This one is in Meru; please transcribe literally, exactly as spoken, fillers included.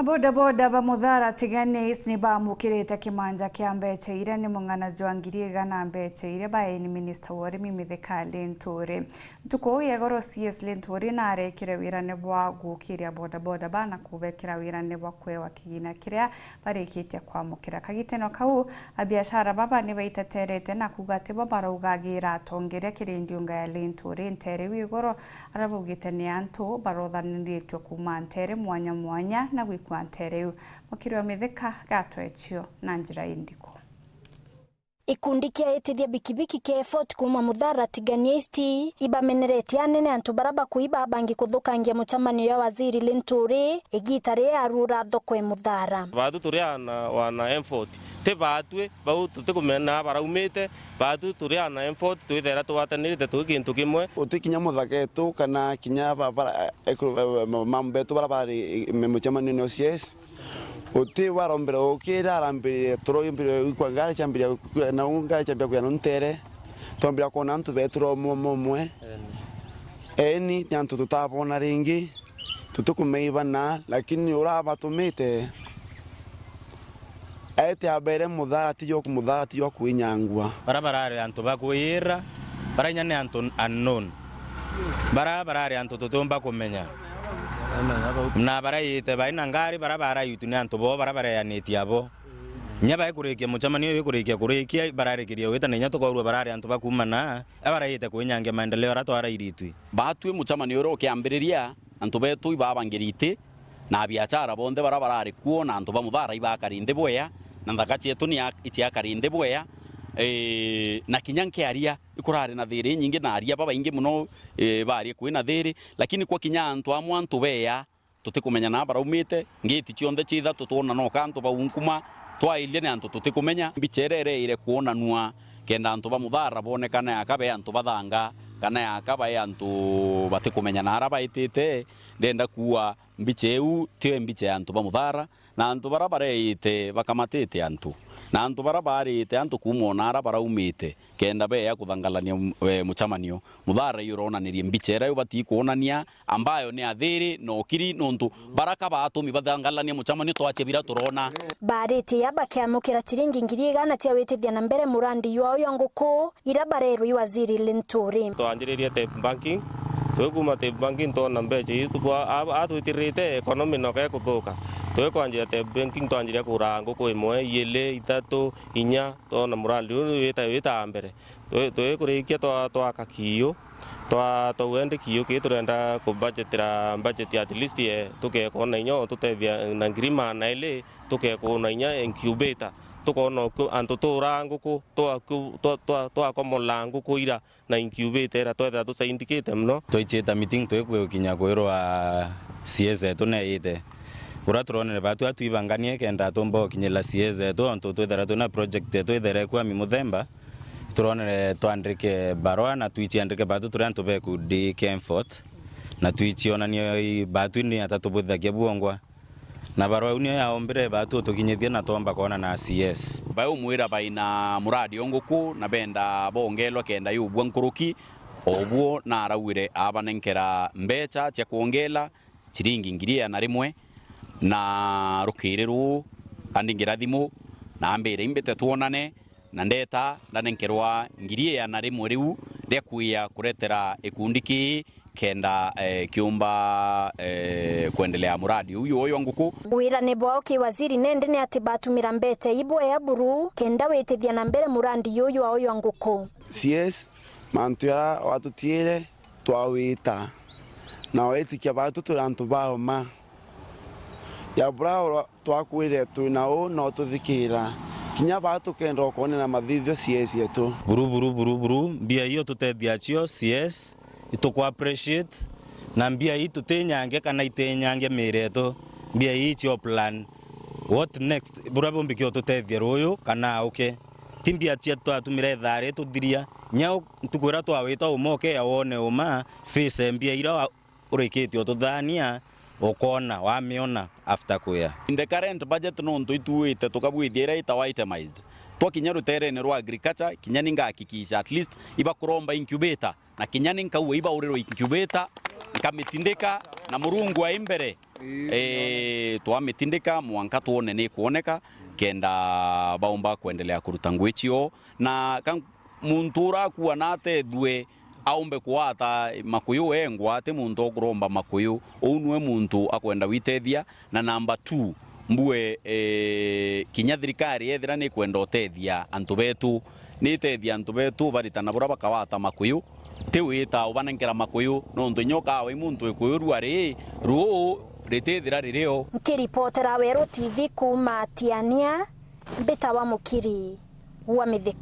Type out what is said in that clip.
Bodaboda ba Muthara Tigania East ni baamukirite kimanja kia mbecha iria ni mung'ana jwa ngiri igana mbecha iria baeni minista wa urimi Mithika Linturi. Ntuku uu ya igoro, C S Linturi narekire wirane bwa gukiria bodaboda bana kubekira wirane bwa kwewa kigina kiria barikitie kwamukira. Kagiteno kau, abiashara baba ni baiteterete na kuuga ati bo baraugagira atongeria kiri ndiunga ya Linturi ntere iu igoro, aria baugite ni antu barothaniritie kuuma ntere mwanya mwanya na gwikua ntere iu. Mukiri wa Mithika gatwechio na njira indiku. Ikundi kia itithia bikibiki kia Effort kuuma Muthara Tigania East ibameneretie anene antu bara bakuiba bangi kuthukangia mucemanio ya Waziri Linturi igita riria arura thoko e Muthara. Baatu turi ana, wana Effort, ti baatwi, bau tutikumenya na baraumite, baatu turi ana Effort, twithera tugwatanirite twi kintu kimwe. Uti kinya muthaketu kana kinya ba-, bara, eh, ekuru, eh, ma-, mamu betu bara bari, eh, mucemanio ni O C S. Uti warombire ukira, arambirire turo, yombire ikwa ngari ciambiria ku-, na u ngari ciambia kuya ntere. Twambira kwona antu betu ro mo-, momwe. Eni, ni antu tutabona ringi, tutikumeiba na, lakini ura abatumite, aete abere Muthara ti jwa ku-, Muthara ti jwa kwinyangua. Bara barari antu ba kwiyira, bara inya ni antu unknown. Bara barari antu tutiumba kumenya. Na baraite bai na ngari, bara baraitu ni antu bo, bara bareanitie abo. Inya baikurikia mucemanio uyu ikurikia kurikia, bararikiria wita na inya tukorua barari antu ba kuuma na, a baraite kwinyangia maendeleo ara twarairitwi. Baatwi mucemanio uria ukiambiriria, antu betu ibabangirite, na abiachara bonthe bara barari kuo, na antu ba Muthara ibakari nthi bwea, na nthaka cietu ni a-, iciakari nthi bwea, ii, na kinya nkiaria, ikurari na thiri inyingi, na aria babaingi mono, ii, baari kwina thiri, lakini kwa kinya antu amwe antu beya, tutikumenya na baraumite, ngiti cionthe cia ithatu twona noka antu bau nkuma, twairie ni antu tutikumenya. Mbicha iria ireire kwonanua kenda antu ba Muthara bonekane aka be antu bathanga, kana aka bae antu batikumenya na ara baitite, ndenda kuua mbicha iu tio mbicha ya antu ba Muthara, na antu bara bareite bakamatite antu, na antu bara baarite antu kuuma ona ara baraumite, kenda beya kuthangalania mu-, e, mucemanio. Muthara iuronanirie mbicha iria ubatii kwonania, ambayo ni athiri na ukiri, nontu baraka baatumi bathangalania mucemanio twache bira turona. Baaritie ya bakiamukira ciringi ngiri igana cia witithia na mbere murandi jwao jwa nguku, ira barerwa i Waziri Linturi. Twanjiririe tape banking, twikuma tape banking twona mbecha ii tubwa-, a-, atwitirite economy noka ikuthuka. Twikwanjia tape banking twanjiria kuraa nguku imwe, iili, ithatu, inya, twona murandi uu wita-, witaa mbere. Twi-, twikurikia twa-, twaka kiu, twa-, twauendi kiu kii turenda kubajetira budget at least ye tukekona inya ututethia na ngiri maana ili, tukekona inya incubator, tukona uku antu turaa nguku, twaku-, twa-, twa-, twakomola nguku ira na incubator ira twethira tusaindikite mono. Twaicita meeting twikwikinya kwirwa C S etu neite. Uria turonere batu atwibanganie kenda tumba ukinyira C S etu, ontu twithira twina project etu ithira ikwami muthemba, turonere twandike barua na twichiandike batu turi antu be kundi Kemfort, na twichionanie i-, batu ni ata tubwithagia bwongwa. Na barua iu niyo yaombire batu utukinyithie na twomba kwona na C S. Baumwira baina muradi o nguku na benda bongelwa kenda yubua nkuruki, obuo naraugire abanenkera mbecha cia kwongela chiringi ngiri igana rimwe, na rukiri ruu andingira thimu na ambire imbite twonane, na ndeta ndanenkerwa ngiri igana rimwe riu ria kwia kuretera ikundi kii kenda, eh, kiumba, eh, kwendelea muradi uu jwa nguku. Wirane bwao ki waziri nende ni ati batumira mbecha ii bwea buru kenda witithia na mbere murandi juu jwao jwa nguku. C S, mantu jaria watutiire twawita, na witikia batu turi antu ba uma. Ya bura ura twakwire twi na uu no tuthikira. Kinya baa tukenda ukonera mathithio C S yetu. Buru, buru, buru, buru, mbia ii ututethia cio C S, ituku appreciate, na mbia ii tutinyange kana itinyange miiri yetu. Mbia ii cio plan. What next? Buria bumbikia ututethia ruuyu kana auke. Ti mbia cia twatumire ithaa ri tuthiria. Nyau ntuku iria twawita uma ukeya wone uma, face mbia iria wa-, urikitie ututhania, ukona, wamiona after kuya. In the current budget, nontu ituite tukabwithia iria itawa itemized. Twakinya ruterene rwa agriculture, kinya ni ngahakikisha at least ibakuromba incubator, na kinya ni nkaua ibaurirwa incubator, nkamitindika, na Murungu ai mbere, Ii, ii, twamitindika mwanka twone ni kwoneka, kenda baumba kwendelea kuruta ngui cio. Na ka muntu urakua na atethue aumbe kuata makuyu wengwa, ti muntu ukuromba makuyu. Uu niwe muntu akwenda witethia. Na namba two, mbue, eh, kinya thirikari yethira ni kwenda utethia antu betu, ni itethia antu betu baritana bura bakawata makuyu, ti wita ubanenkera makuyu, nontu inya ukawa i muntu ikuyu rua ri, ruu ritithira ririo. Nkiripotera Weru T V kuuma Tiania, mbitawa Mukiri wa Mithika.